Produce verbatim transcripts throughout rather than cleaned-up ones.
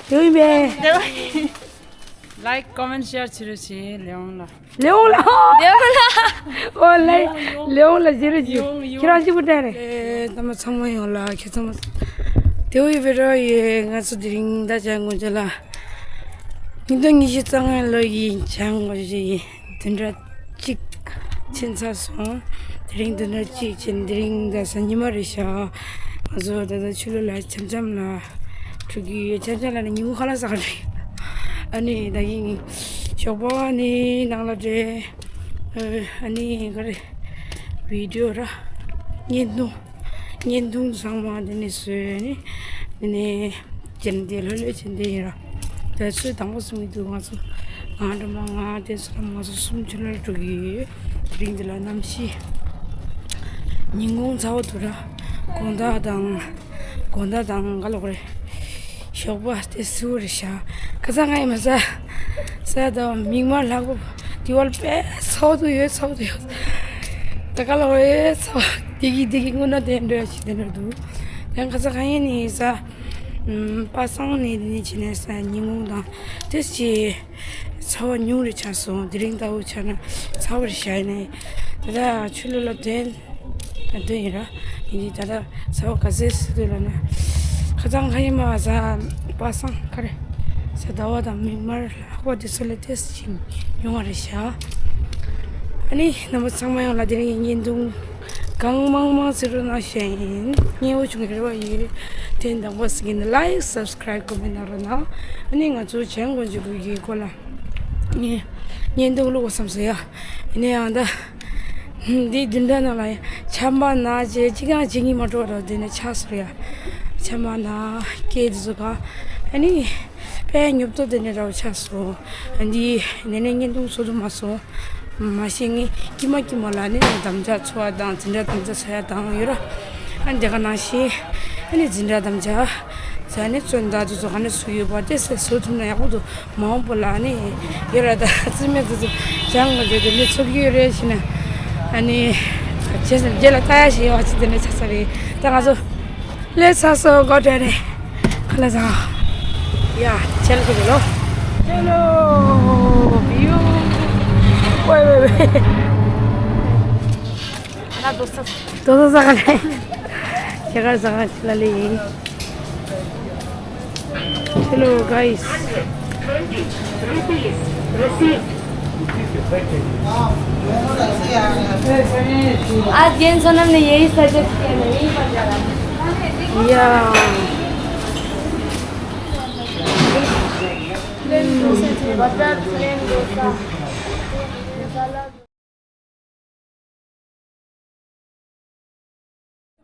དེ་ཡིན་པས། Like, comment, share བྱེད་རོགས་བྱེད། ལེའོང་ལ། ལེའོང་ལ། ལེའོང་ལ། ཨོ་ལེ། ལེའོང་ལ་བྱེད་རོགས་བྱེད། ཡོང་ཡོང་། ཁྱེད་རང་གཅིག་པུ་སྤྲད་རེད། ཨེ། ད་མ་ཚང་མ་ཡོང་ལ། ཁྱེད་ཚང་མ། དེ་བོ་ཡི་བེ་རོ་ཡི་ང་ཚོ་དེ་རིང་ད་ཅང་དགོང་ཅ་ལ། ཉིས་སྟོང་ཉི་ཤུ་རྩ་ལྔ་ལོ་ཡི་ཅང་དགོང་ཅ་ཡི། བདུན་ཕྲག་གཅིག་ཕྱིན་ཚར་སོང་། དེ་རིང་བདུན་ཕྲག་གཅིག་ཕྱིན། དེ་རིང་ད་གཟའ་ཉི་མ་རེད་ཤག་ང་ཚོ་ད་ལྟ་ཆུ་ལུ་ལ་འཆམ་འཆམ་ལ་འགྲོ་གི་ཡོད། འཆམ་འཆམ་ལ་ནི་ཉིན་གུང་ཁ་ལག་ཟ་ག་རེད། ཨ་ནི་ད་གིན་ཞོགས་པ་ནི་ནང་ལ་འདྲེ། ཨ་ནི་ག་རེ། བི་ཌིའོ་ར། བརྙན་ཐུང་། བརྙན་ཐུང་ཚང་མ་འདི་ནས་བཟོས་ནི། འདི་ནས་སྦྱར་ཏེ་ལྷོད་ལྷོད་བྱས་ཏེ་ཡིན་ར། དེ་ཚོས་དང་པོ་གསུང་གི་འདུག་ང་ཚོ་ང་འགྲོ་མ་ང་དེ་ཚོ་ང་ཚོ་གསུམ་ཆུ་ལ་འགྲོ་གི་ཡོད། དེ་རིང་འདི་ལ་གནམ་གཤིས། ཉིན་གུང་ཚ་བོ་འདུག་ར། དགོང་དག་དང་། དགོང་དག་དང་ག་ལོག་རེད། ཞོགས་པ་དེ་སུ་རེད་ཤག་ཁ་སང་ང་ཡི་མ་ཟ། ཟ་དང་མིག་དམར་ལྷག་པོ། དེ་བར་དཔེ་ཚ་བོ་འདུག་ཡོད་ཚ་བོ་འདུག་ཡོད། ད་ག་ལོག་རེད་ཚ་བོ། དེ་གི་དེ་གི་དངོས་གནས་དེ་འདྲ་ཞིག་དེ་འདྲ་འདུག་ཡང་ཁ་སང་ཁ་ཡན་ནས་ཟ། ཨམ། པ་སངས་ནས་དེ་ནས་ཕྱིན་ནས་ཟ། ཉིན་གུང་དང་དེ་ཅི། ཚ་བ་ཉུང་རུ་ཆགས་སོང་། དེ་རིང་ལྟ་བུ་ཆགས་ན་ཚ་བ་རེད་ཤག་ཡིན་ནའི། ད་ལྟ་ཆུ་ལུ་ལ་དོན། དོན་ཡིན་ར། ཡིན་གྱི་ད་ལྟ་ཚ་བ་ག་ཚད་སུ་དུས་ལ་ན། ཁ་སང་ཁ་ཡི་མ་ཟ། པ་སངས་ག་རེ། ཟ། ཟླ་བ་དང་མིག་དམར་ལྷག་པ་དེ་ཚོ་ལ་དེ་ཅི་ཉུང་བ་རེད་ཤག་ཨ་ནི་རྣམ་པ་ཚང་མ་ཡོང་ལ་དེ་རིང་ཡིན་བརྙན་ཐུང་། གང་མང་མང་ཟེར་རོགས་གནང་ཞེས་ཡིན། སྙན་བོ་བྱུང་རེ་བ་ཡོད། དེ་དང་པོ་ཟིག་ཡིན་ན་ལའིག་སབ་སི་ཀ་རའིབ་ཀོ་མེན་ཊི་གནང་རོགས་གནང་། ཨ་ནི་ང་ཚོ་བྱང་དགོན་གྱི་ལུགས་ཀྱི་སྐོར་ལ་ངས་བརྙན་ཐུང་བླུག་དགོས་བསམ་སོང་ཡ། ཡིན་ན་ཡང་ད་འདི་བདུན་ཕྲག་ནང་ལ་ཡ་ཆམ་པ་ན་བྱས་ཅི་གང་བྱེད་ཀྱི་མ་འགྲོ་བ་ར། དེ་ནས་ཆགས་སོང་ཡ། ཆམ་པ་ན་སྐད་དེ་ཚོ་ག་ཨ་ནི། དཔེ་ཉོབ་ཏོ་དེ་ནས་ར་བ་ཆགས་སོང་། འདི་ནས་ནས་བརྙན་ཐུང་བཟོ་ཐུབ་མ་སོང་། མ་གཞི་ངས་དཀྱིལ་མ་དཀྱིལ་མ་ལ་ནི་དམ་བཅའ་འཚོ་བ་དང་འཛིན་གྲྭ་དམ་བཅའ་འཚོ་ཡ་དང་ཡོད་ར། ཨ་ནི་དེ་ག་ནང་བཞིན་ཨ་ནི་འཛིན་གྲྭ་དམ་བཅའ་ཟ་ནི་བཙོན་ཟླ་དེ་ཚོ་ག་ནས་བཟོ་ཡོད་པ་དེ་སེ་བཟོ་ཐུབ་ན་ཡག་པོ་འདུག་མ་འོངས་པ་ལ་ནི་ཡོད་ར། ད་རྩིས་མེད་དེ་ཚོ་སྦྱང་དགོས་རྒྱུ་དེ་ནི་ཚོར་གི་ཡོད་རེད་ཟེར་ན། ཨ་ནི་རྗེས་ལ་རྗེས་ལ་ལྟ་ཡ་ཞིག་ཡོད་པ་ཅིག་དེ་ནས་ཆགས་ས་རེད། ད་ང་ཚོ། Let's also go to the Kalazan. Yeah, चल के चलो। चलो, view। Wait, wait, wait। ना दोस्तों। दोस्तों सा कर। जगह जगह चला ले। Hello guys। आज जैन सोनम ने यही सजेस्ट किया, मैं यही बन जा रहा हूँ। या। प्लेन डोसा चाहिए, butter plane dosa.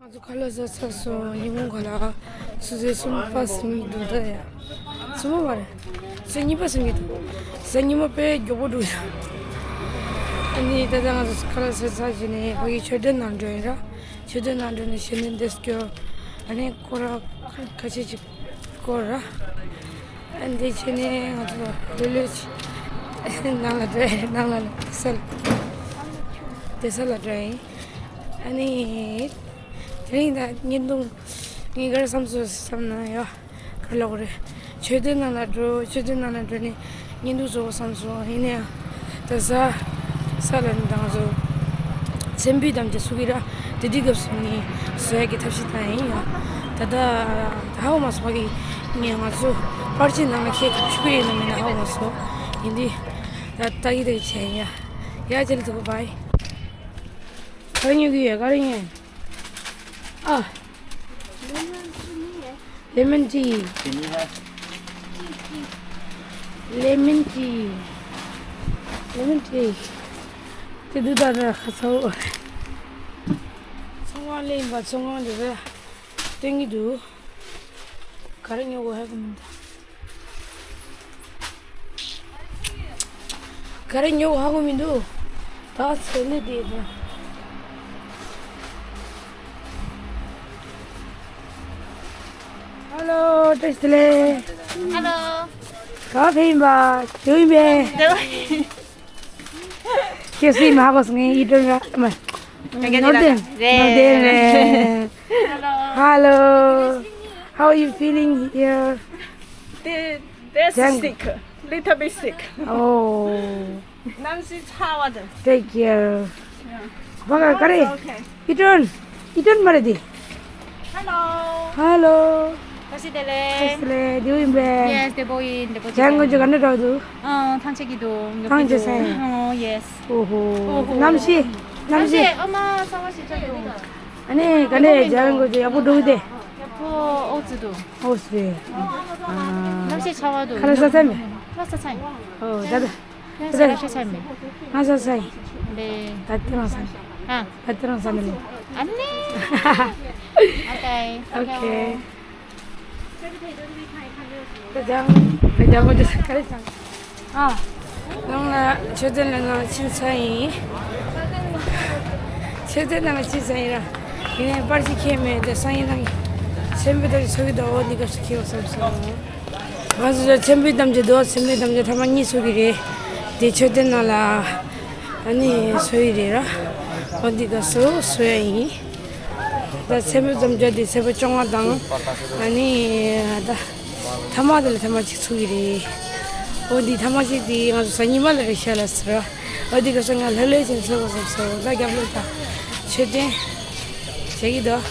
ང་ཚོ་ཁ་ལག་ཟ་ཚར་སོང་། ཉིན་གུང་ཁ་ལག་ཆུ་ཚོད་གསུམ་པ་ཟིན་གྱི་འདུག་ད་ཡ། གསུམ་པ་མ་རེད། ཆུ་ཚོད་གཉིས་པ་ཟིན་གྱི་འདུག་གཟའ་ཉི་མ་དཔེ་མགྱོགས་པོ་འགྲོ་ཡ། ཨ་ནི་ད་ལྟ་ང་ཚོ་ཁ་ལག་ཟ་ཚར་རྗེས་ནས་ཕ་གི་མཆོད་རྟེན་ནང་འགྲོ་ཡིན་ར། མཆོད་རྟེན་ནང་འགྲོ་ནས་མཆོད་རྟེན་འདི་སྐྱོར། ཨ་ནི་སྐོར་ར་ཁ་ཤས་ཅིག་སྐོར་ར། ཨ་འདི་བྱས་ནས་ང་ཚོ་ལྷོད་ལྷོད་ནང་ལ་འགྲོ་ཡ། ནང་ལ་ལ་སལ་དེ་ས་ལ་འགྲོ་ཡ་ཡིན། ཨ་ནི་དེ་རིང་ད་བརྙན་ཐུང་ངས་ག་རེ་བསམ་སོང་བསམ་ན་ཡ། ག་ལོག་རེད། མཆོད་རྟེན་ནང་ལ་འགྲོ། མཆོད་རྟེན་ནང་ལ་འགྲོ་ནས་བརྙན་ཐུང་བཟོ་དགོས་བསམ་སོང་། ཡིན་ན་ཡང་ད་ས་ས་ལ་ནི་ད་ང་ཚོ་མཚན་དཔེ་དམ་བཅའ་ཚུགས་ཀྱི་ར། དེ་དུས་སྐབས་སུ་ནི་བཟོ་ཡ་གི་ཐབས་ཤེས་བཏང་ཡིན་ཡ། ད་ད་ད་ཧ་གོ་མ་སོང་། ཕ་གི་ངས་ང་ཚོ་པར་ཆས་ནང་ལ་ཁྱེད་ཀྱི་ཆུ་གི་ཡོད་ན་མེད་ན་ཧ་གོ་མ་སོང་། ཡིན་དུས་ད་ལྟ་གི་ད་གི་བྱས་ཡིན་ཡ། ཡ་ཅེ་ལ་ཐུག་པ་ཡིན། ག་རེ་ཉོ་གི་ཡོད། ག་རེ་ཉོ། ཨ། Lemon tea. Lemon tea. Lemon tea. དེ་དུས་ད་ར་ཁ་ཚ་བོ། ཚོང་ཁང་ལས་ཡིན་པ་ཚོང་ཁང་དེ་ར་སྟོན་གྱི་འདུག་ག་རེ་ཉོ་དགོས་ཧ་གོ་མི་འདུག་ག་རེ་ཉོ་དགོས་ཧ་གོ་མི་འདུག་ད་ཚོད་ལས་དེ་དང་། Hello, བཀྲ་ཤིས་བདེ་ལེགས། Hello. ག་བ་ཕེབས་ཡིན་པ། དེ་ཡིན་པས། ཁྱེད་སུ་ཡིན་མ་ཧ་གོ་སོང་། ངས་ཡིད་དྲན་ར། ཨ་མ། ནོར་ལྡན། ནོར་ལྡན་རེད། Hello. How are you feeling here? They, they're Jang- sick, little bit sick. Oh, གནམ་གཤིས་ཚ་བ་དང་། Take care. Yeah. Baga kare. Oh, okay. Iton. Iton mare di. Hello. Hello. Kasi dele. Kasi dele. Diu imbe. Yes, de boy, de boy. Jang go jogane rau du. Oh, thank you do. Thank you, sir. Oh, yes. Oho. Oho. Namshi. Namshi. Namshi, ama sawa si chayo. Ani kane jang go ya bu du de. Ya bu o tsu du. O tsu. Ah. Namshi chawa du. Kala sa sa me. Kala sa sa. Oh, da da. ཁྱེད་ཚོ་ལ་ཤ་ཚ་མེད། ང་ཚོ་ཚ་ཡིན། ལེ། ད་ལྟ་རང་ཚ་མེད། ཨ། ད་ལྟ་རང་ཚ་མེད་ལེ། ཨ་ནི། ཨོ་ཀེ། ཨོ་ཀེ། ད་ལྟ་ང་ཚོ་ག་རེ་བྱ། ཨ། ནང་ལ་མཆོད་རྟེན་ལ་ནང་ཕྱིན་ཚར་ཡིན། མཆོད་རྟེན་ནང་ལ་ཕྱིན་ཚར་ཡིན་ར། ཡིན་ནའི་པར་ཅིག་ཁྱེར་མེད་དེ་སང་ཉིན་ནང་ཆེན་པོ་དག་ཚོགས་ཀྱི་འདུག་འོ་འདི་སྐབས་སུ་ཁྱེར་བ་བསམ་སོང་། ང་ཚོ་ཚེ་འཕོས་དམ་བཅའ་འདུག་ཚེ་འཕོས་དམ་བཅའ་ཐེངས་མ་གཉིས་ཚོགས་ཀྱི་རེད། དེ་མཆོད་རྟེན་ནང་ལ་ཨ་ནི་ཚོགས་ཀྱི་རེད་ར། འོ་འདི་སྐབས་སུ་ཚོགས་ཡ་ཡིན། ད་ཚེ་འཕོས་དམ་བཅའ་དེ་ཚེས་པ་བཅོ་ལྔ་དང་ཨ་ནི་ད་ཐ་མག་དེ་ལ་ཐ་མག་གཅིག་ཚོགས་ཀྱི་རེད། འོ་འདི་ཐ་མག་གཅིག་དེ་ང་ཚོ་གཟའ་ཉི་མ་ལ་རེད་ཤག་ལབ་ཟེར་ར། འོ་འདི་སྐབས་སུ་ང་ལྷོད་ལྷོད་བྱས་ཚོགས་དགོས་བསམ་སོང་། ད་རྒྱབ་ལོགས་ད་མཆོད་རྟེན་བྱེད་ཀྱི་འདུག་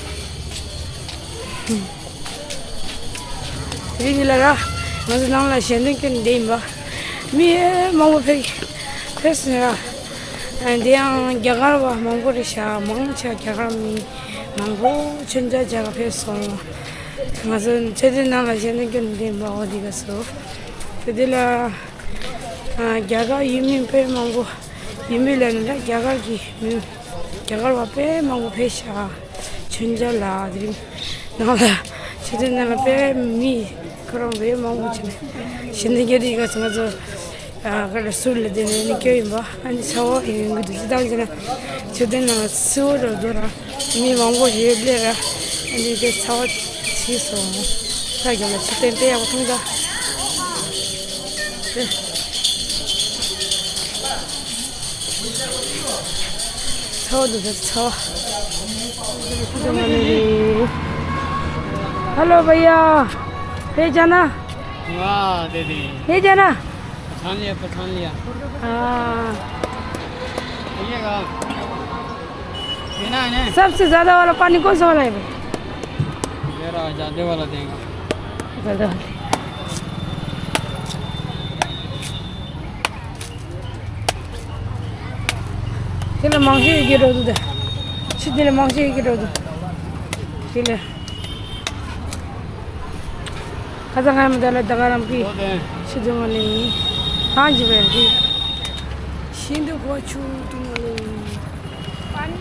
དེ་རིང་འདི་ལ་ར། ང་ཚོ་ནང་ལ་ཞལ་འདོན་སྐྱོན་བསྡད་ཡིན་པ། མི་མང་པོ་ཕེབས་ཕེབས་སོང་ར། འདི་ཡང་རྒྱ་གར་བ་མང་པོ་རེད་ཤག་མང་ཆེ་རྒྱ་གར་མི་མང་པོ་མཆོད་མཇལ་རྒྱག་ག་ཕེབས་སོང་། ང་ཚོ་མཆོད་རྟེན་ནང་ལ་ཞལ་འདོན་སྐྱོན་བསྡད་ཡིན་པ། འོ་འདི་སྐབས་སུ། དེ་འདི་ལ་རྒྱ་གར་ཡུལ་མི་དཔེ་མང་པོ་ཡུལ་མི་ལ་ནི་ར་རྒྱ་གར་གྱི་མི། རྒྱ་གར་བ་དཔེ་མང་པོ་ཕེབས་ཤག་མཆོད་མཇལ་ལ་དེ་རིང་ནང་ལ་མཆོད་རྟེན་ནང་ལ་དཔེ་མི་ཁོ་རང་དཔེ་མང་པོ་བྱས་ནས་ཞལ་འདོན་རྒྱག་དུས་སྐབས་སུ་ང་ཚོ་ག་རེ་ཟུར་ལ་བསྡད་ནས་ནི་སྐྱོ་ཡིན་པ། ཨ་ནི་ཚ་བ་ཡོང་གི་འདུག་ཅི་ལྟར་བྱས་ན་མཆོད་རྟེན་ནང་ལ་བསིལ་པོ་འདྲ་འདུག་ར། མི་མང་པོ་ཞིག་སླེབས་ར། ཨ་ནི་དེ་ཚ་བ་ཆེ་སོང་། ས་རྒྱབ་ལ་མཆོད་རྟེན་དཔེ་ཡག་པོ་མཐོང་ད། ཚ་བ་འདུག་ཚ་བ། हेलो भैया, पहचाना? हाँ दीदी। पहचाना? पहचान लिया, पहचान लिया। हाँ। भैया का? पीना है ना? सबसे ज्यादा वाला पानी कौन सा वाला है भाई? मेरा ज्यादा वाला देगा। ज्यादा वाला। དེ་ལ་མང་ཤོས་ཡོད་ཀྱི་འགྲོ་འདུག་དེ། ཕྱི་དེ་ལ་མང་ཤོས་ཡོད་ཀྱི་འགྲོ་འདུག་དེ་ལ། ཁ་སང་ང་མི་འདྲ་ལ་ད་ག་རང་གི་ཕྱི་དུ་ང་ལ་ཡིན། ཧང་ཇི་བས་རེད། ཤིན་ཏུ་གོ་ཆུ་དུ་ང་ལ་ཡིན། पानी।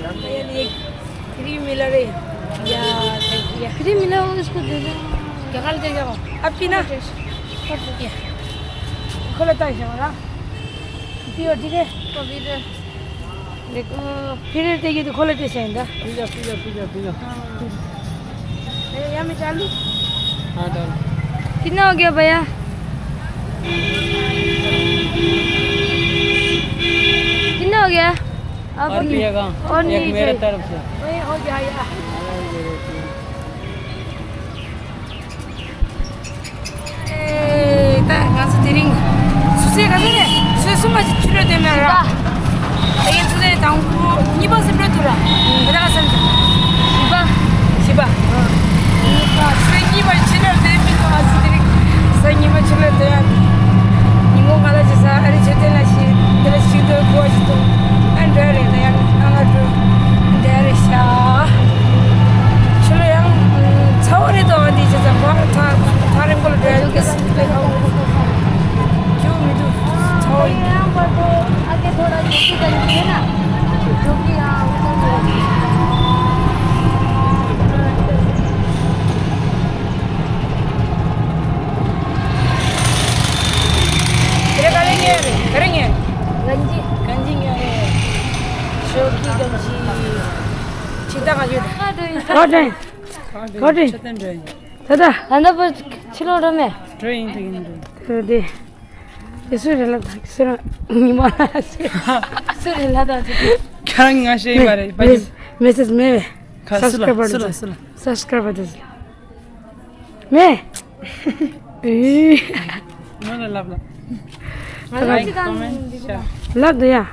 ये लिए क्रीम मिला रे। या, थैंक यू। क्रीम मिला, उसको दे दो। क्या कल दे जाओ? अब पीना? या। खोला था, शाला। पियो, ठीक है? तो फिर देखो, फिर देखिए तो खोला कैसे है, दा? पी जा, पी जा, पी जा, पी जा। हाँ। ए, यहाँ में चालू? हाँ, डाल। कितना हो गया, भैया? कितना हो गया? अब और नहीं। पिएगा? और एक नहीं मेरे चाहिए। तरफ से। वही हो जाएगा। ए, ता, ང་ཚོ་དེ་རིང་སུ་སེ་ག་ཚོད་རེད། སུ་སུ་མ་ཅིག་ཕྱི་ལོགས་བསྡད་མེད་ར། ད་ཡིན་སུ་སེ་དང་པོ་གཉིས་པ་སེམས་ལོ་དུ་ར། ད་ད་ག་སེམས་ལོ། བཞི་པ། བཞི་པ། ཨ། སུ་གཉིས་པ་ཕྱི་ལོགས་བསྡད་མི་འདུག་ང་ཚོ་དེ་རིང་སུ་གཉིས་པ་ཕྱི་ལོགས་བསྡད་ཡ། ཉིན་གུང་ག་ལ་ཅི་ཟ་ཨ་རི་མཆོད་རྟེན་ལ་ཞིག་འདི་ལ་ཞིག་འདུག་གོ་ཞིག་འདུག་ཨ་འདྲ་རེད་ད་ཡ་ནང་ལ་འགྲོ་འདྲ་རེད་ཤག་ཕྱི་ལོགས་ཡང་ཚ་བོ་རེད་དོ། འདི་ཅི་ཙམ་བར་ཐག་ཐག་རིང་པོ་ལ་འགྲོ་ཡ་འདུག་སྐྱོ་མི་འདུག་ཚ་བོ་ཡིན། तेरे काले नहीं है, करे नहीं है। गंजी। गंजी नहीं है। शौकी गंजी। चिता का जो। कौन है? कौन है? दादा। दादा पर छिलो रमे। Train train. दे। ये सुरे ला था, सुरे निमा। सुरे ला था। क्या नशे मारे? मैसेज में। सब्सक्राइबर। सब्सक्राइबर। मैं। ཨེ། ང་ལ་ལབ་ལ། ང་ལ་ཅི་དང་། Like, comment, share. ལབ་འདུག་ཡ།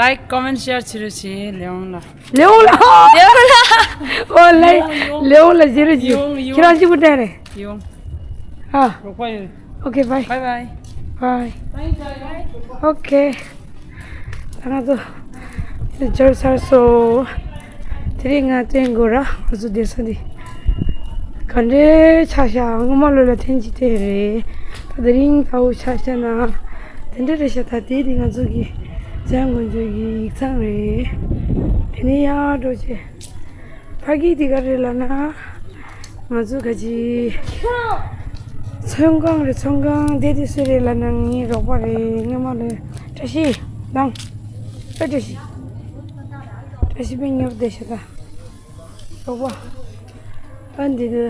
Like, comment, share བྱེད་རོགས་བྱེད་ལེའོང་ལ། ལེའོང་ལ། ལེའོང་ལ། ཨོ་ལེ། ལེའོང་ལ་བྱེད་རོགས་བྱེད། ལེའོང་ལེའོང་ཁྱེད་རང་གཅིག་པུ་བསྡད་རེད། ཡོང་། ཨ། རོགས་པ་ཡོད། Okay, bye. Bye bye. Bye. Bye. Okay. ད་ང་ཚོ་འབྱོར་ཚར་སོང་། དེ་རིང་ང་བསྟན་དགོས་ར། ང་ཚོ་བསྡད་ས་འདི་ག་འདྲའི་ཆགས་ཤག་སྔོན་མ་ལོ་ལ་ཐེངས་གཅིག་བལྟས་རེད། ད་དེ་རིང་ད་འུ་ཆ་བཞག་ན་དེ་འདྲ་རེད་ཤག་ད་དེ་དེ་ང་ཚོ་གི་འཇང་དགོན་ཆོས་ཀྱི་ཡིག་ཚང་རེད། དེ་ནས་ཡར་འགྲོ་བྱས། ཕ་གི་དེ་ག་རེད་ལབ་ན། ང་ཚོ་ག་ཅི། ཚོན་ཁང་རེད། ཚོན་ཁང་དེ་དེ་སུ་རེད་ལབ་ན་ངའི་རོགས་པ་རེད། སྔོན་མ་ལོ་བཀྲ་ཤིས་དང་། ཨེ་བཀྲ་ཤིས། བཀྲ་ཤིས་དཔེ་ཉོབ་བསྡད་ཤག་ད། རོགས་པ། ཨ་འདི་གི་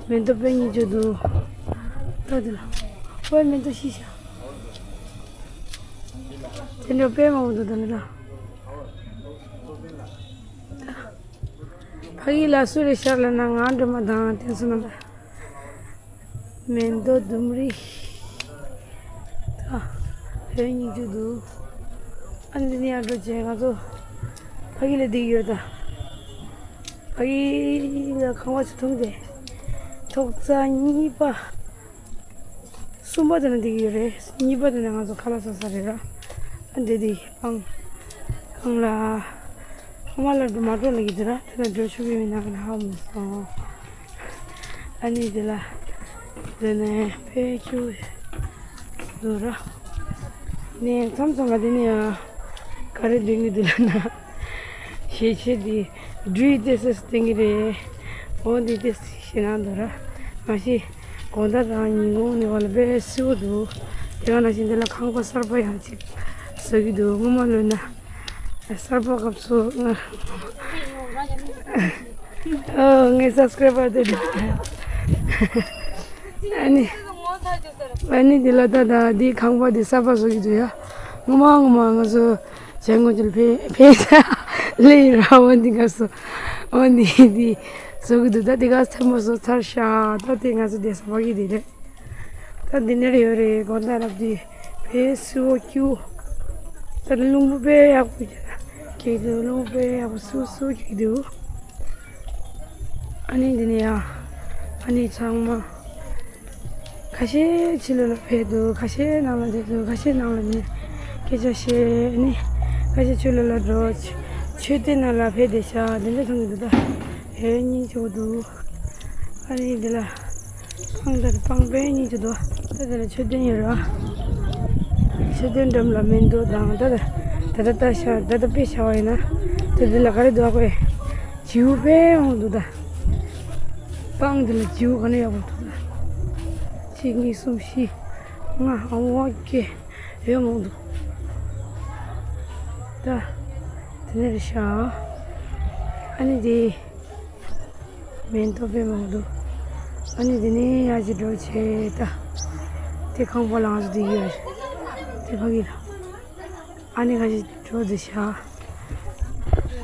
མེ་ཏོག་དཔེ་ཉོ་རྒྱུ་འདུག་ད་དེ་ལ། ཨོའི་མེ་ཏོག་ཤི་ཤག་དེ་འདྲ་དཔེ་མང་པོ་འདུག་ད་ལ་ད། ཕ་གི་ལ་སུ་རེད་ཤག་ལབ་ན་ང་སྒྲོལ་མ་དང་བསྟན་སྲུང་རྣམ་པ། མེ་ཏོག་ལྡུམ་རའི། ད། བོད་ཉིན་རྒྱུ་འདུག་ཨ་འདི་ནས་ཡར་འགྲོ་བྱས་ང་ཚོ་ཕ་གི་ལ་བསྡད་ཡོད་ད། ཕ་གི་ལ་ཁང་པ་ཆུང་ཆུང་དེ། ཐོག་རྩེག་གཉིས་པ། གསུམ་པ་དེ་ན་བསྡད་ཀྱི་ཡོད་རེད། གཉིས་པ་དེ་ན་ང་ཚོ་ཁ་ལག་ཟ་ས་རེད་ར། ཨ་འདི་དེ་སྤང་། སྤང་ལ། ཨ་མ་ལ་འགྲོ་མ་འགྲོ་ལ་ཡིན་དེ་ར་དེ་ལ་འགྲོ་ཆོག་གི་མིན་ན་ག་ན་ཧ་མི་སོང་། ཨ་ནི་དེ་ལ། དེ་ནས་ཕེ་ཁྱུ། འདུག་ར། ནས་མཚམས་མཚམས་ལ་དེ་ནས་ཡང་། ག་རེ་འདོན་གི་འདུག་ལབ་ན། ཞེ་ཆེ་དེ། འགྲུལ་ཏེ་སེ་སྟེང་གི་རེད། འོ་འདི་ཏེ་ཞེ་ན་འདུག་ར། མ་གཞི། དགོང་དག་དང་ཉིན་གུང་ནས་བ་ལ་དཔེ་བསིལ་པོ་འདུག་དེ་ག་ནང་བཞིན་དེ་ལ་ཁང་པ་གསར་པ་ཡང་ཅིག་བཟོ་གི་འདུག་སྔོན་མ་ལོན་ན། གསར་པ་སྐབས་སུ་ང་། ཨོ་ངའི་སབ་སི་ཀ་རའི་བར་དེ་འདྲ། ཨ་ནི། ཨ་ནི་འདི་ལ་ད་ད་འདི་ཁང་པ་འདི་གསར་པ་བཟོ་གི་འདུག་ཡ། ངོ་མ་ངོ་མ་ང་ཚོ་བྱང་ངོ་ཅིག་ཕེ་ཕེ་ལེ་ཡི་ར་བ་འདི་ག་སོ། ཨོ་འདི་འདི་བཟོ་གི་འདུག་ད་འདི་ག་ཚན་པ་བཟོ་ཚར་ཤག་ད་དེ་ང་ཚོ་བསྡད་ས་ཕ་གི་འདི་རེད། ད་འདི་ནས་ཡོད་རེད་དགོང་དག་རབ་འདི་བེ་སུ་བོ་ཀྱུ། ད་རླུང་བུ་དཔེ་ཡག་པོ་ཀྱི་རླུང་བུ་དཔེ་ཡག་པོ་སུ་སུ་ཀྱི་འདུག་ཨ་ནི་འདི་ནས་ཡ། ཨ་ནི་ཚང་མ། ཁ་ཤས་ཕྱི་ལོགས་ལ་ཕེབས་འདུག་ཁ་ཤས་ནང་ལ་བསྡད་འདུག་ཁ་ཤས་ནང་ལ་ནས་སྐད་ཆ་བཤད་ནི། ཁ་ཤས་ཕྱི་ལོགས་ལ་འགྲོ། མཆོད་རྟེན་ནང་ལ་ཕེབས་བསྡད་ཤག་འདི་འདྲ་མཐོང་གི་འདུག་ད་ཡོད་སྙིང་རྗེ་པོ་འདུག་ཨ་ནི་འདི་ལ་སྤང་ད་སྤང་དཔེ་སྙིང་རྗེ་འདུག་ད་འདི་ལ་མཆོད་རྟེན་ཡོད་ར། མཆོད་རྟེན་འགྲམ་ལ་མེ་ཏོག་དང་ད་ད་ད་ད་ད་ཤ་ད་ད་དཔེ་ཤ་བ་ཡིན་ན་ད་འདི་ལ་ག་རེ་འདུག་ཨ་ཁོས་བྱིའུ་དཔེ་མང་འདུག་ད་སྤང་འདི་ལ་བྱིའུ་ག་ནས་ཡག་པོ་འདུག་ད་གཅིག་གཉིས་གསུམ་བཞི་ལྔ་ཨ་བ་བརྒྱད། ཡོད་མང་འདུག་ད། དེ་ནས་རེད་ཤག་ཨ་ནི་དེ། མེ་ཏོག་དཔེ་མང་འདུག་ཨ་ནི་དེ་ནས་ཡར་ཅིག་འགྲོ་བྱས་ད། དེ་ཁང་པ་ལ་ང་ཚོ་དེ་ཡོད་རེད། དེ་ཕ་གི་ལ། ཨ་ནི་ཁ་ཅིག་འགྲོ་བསྡད་ཤག་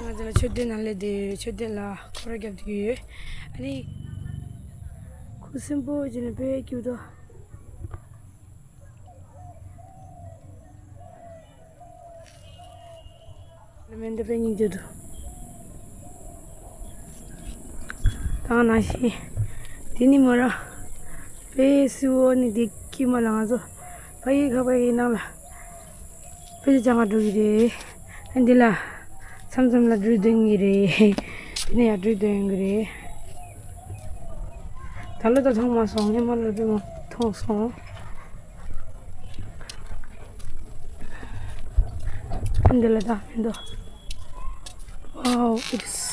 ང་ཚོ་ལ་མཆོད་རྟེན་ནང་སླེབས་དེ་མཆོད་རྟེན་ལ་སྐོར་ར་རྒྱབ་བསྡད་ཀྱི་ཡོད། ཨ་ནི། ཁུ་སིམ་པོ་བྱས་ནས་དཔེ་སྐྱིད་པོ་འདུག་མེ་ཏོག་དཔེ་སྙིང་རྗེ་འདུག་ད་ནང་བཞིན། དེ་ནི་མོ་ར། དཔེ་སི་འོ་ནི་དེ་ཀི་མ་ལ་ང་ཚོ། ཕ་ཡི་ཁ་པ་ཡི་ནང་ལ། དཔེ་ཆ་སྦྱང་ག་འགྲོ་གི་རེད། ཨ་འདི་ལ། མཚམས་མཚམས་ལ་འགྲུལ་འདོན་གི་རེད། དེ་ནས་ཡར་འགྲུལ་འདོན་གི་རེད། ད་ལོ་ད་མཐོང་མ་སོང་སྔོན་མ་ལོ་དཔེ་མ་མཐོང་སོང་། འདི་ལ་ད་མི་འདུག Wow, it's